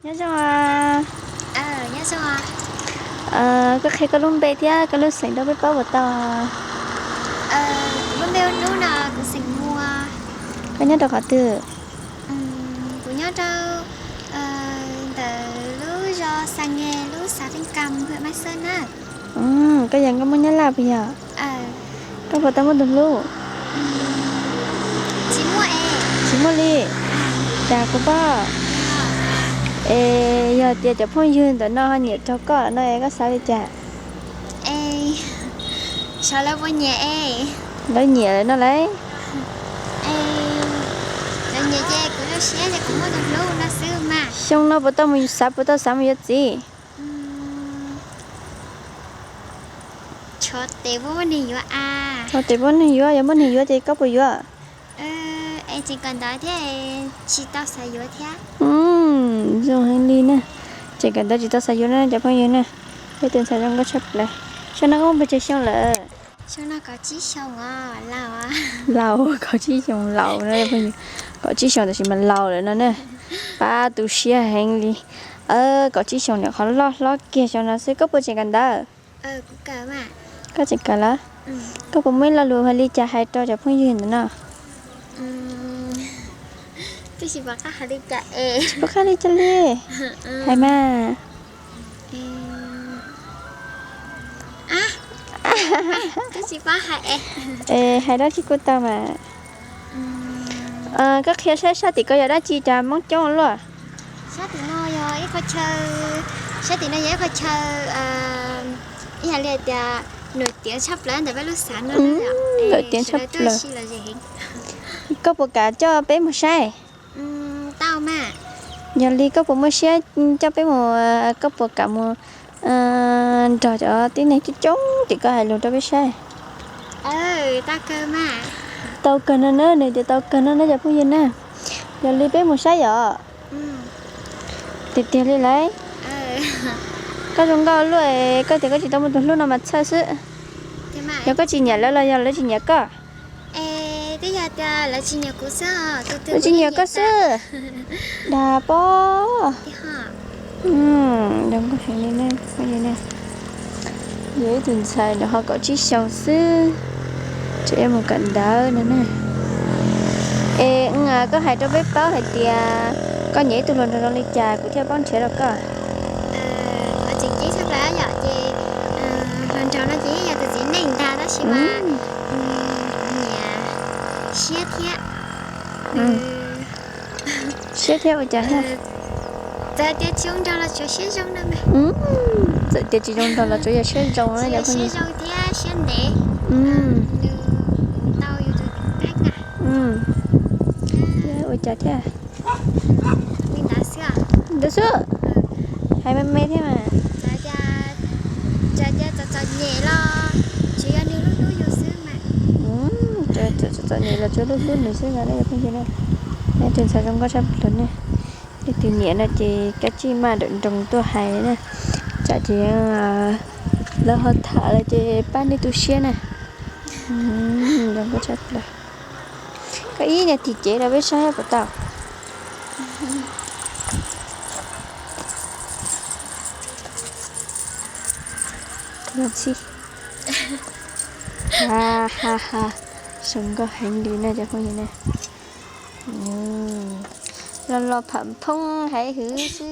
Nyob zoo os. Koj qhia koj lub npe thiab koj lub xeem rau peb paub puas tau? Koj nyob rau qhov twg? Kuv nyob rau ntawm lub zos Xa Nge, lub xav Teej Kam, hwm Mab Xab na. Koj yog nkauj Hmoob Nyab Laj puas yog? Koj puas tau muaj tus hlub? Tsis muaj li. Cas kuv pom. Es yog tias cov phooj ywg ntawm no ho nyiam raug koj no es koj xav li cas? Xyov lawv puas nyiam es. Lawv nyiam lawm no lauj. Lawv nyiam ces kuv zoo siab ces kuv muaj tus hlub no xwb mas. Xyoo no puas tau mus xav, puas tau xav mus yuav txiv? Tshuav tes muaj neeg yuav a. Tshuav tes muaj neeg yuav, yog muaj neeg yuav ces koj puas yuav? Es tseem kawm ntawv thiab, tsis tau xav yuav thiab. Zoo heev li na. Tseem kawm ntawv tsis tau xav yuav na cov phooj ywg na. Peb tus ntxhais zoo nkauj tshaj plaws. Xyoo no koj muaj pes tsawg xyoo lawm? Xyoo no kaum tsib xyoo os, laus. Laus, kaum tsib xyoo laus no, kaum tsib xyoo tab sis mas laus lawm no na. Pab tu siab heev li. Kaum tsib xyoo niam qhov loj hlob kiag xyoo no xwb. Koj puas tseem kawm ntawv? Koj tseem kawm lawm? Koj puas muaj ib lo lus hais li cas hais rau cov phooj ywg ntawm no? Tsis paub qab li cas li. Hais mas. Hais dab tsi kuj tau mas. Koj qhia saib sab tim ko yog dab tsi cas Hmoob coob luaj? Sab tim no yog ib qho chaw, sab tim no yog ib qho chaw, ib yam li tias nws tiav tshaj plaws ntawm peb lub xav no. Nws tiav tshaj plaws. Koj puas kam coj peb mus saib? Tau mas. Yog li koj puas muaj siab coj peb mus, koj puas kam mus nrog cov tib neeg coob coob tim ko hais lus rau peb saib? Tau kawg no na, nws tias tau kawg no na cov phooj ywg na. Yog li peb mus saib yom. Tiag tiag li lauj. Koj zoo nkauj luaj, koj tias koj tsis tau muaj tus hlub no mas txhawj xwb. Yog koj tsis nyiam lawv los yog lawv tsis nyiam koj? Lawv tsis nyiam koj xwb. Dag pob. Zoo nkauj heev li na. Yog ib tug ntxhais nws ho kaum tsib xyoo xwb, tseem mus kawm ntawv no na. Es koj hais rau peb paub hais tias koj nyiam ib tug hluas nraug zoo li cas kuv thiaj paub nrhiav rau koj. Qhov tseem ceeb tshaj plaws yom ces hluas nraug no ces yeej yog tus txiv neej ntag tab sis mas nyiam siab thiab. Siab thiab ua cas thiab? Txawm tias tsis zoo nraug los tsuav siab zoo no mas. Txawm tias tsis zoo nraug los tsuav yog siab zoo na cov phooj ywg. Siab zoo thiab siab ntev. Nws tau yus tus kheej na. Ua cas thiab? Li ntawd xwb. Ntawd xwb. Hais me me thiab mas. Txawm tias txom txom nyem los tsuas yog nws hlub hlub yus xwb mas. Txom txom nyem los tsuas hlub hlub nws xwb mas ne cov phooj ywg na. Tus ntxhais zoo nkauj tshaj plaws ne. Leej twg nyiam no ces kav tsij maj nrawm nroos tuaj hais na. Tsam ces lawv ho tham lawm ces pab nej tu siab na. Zoo nkauj tshaj plaws. Koj ib niag tim cev rau peb saib puas tau. Ha ha ha, zoo nkauj heev li na cov phooj ywg na. Los los pham phoob haiv hwv xwb.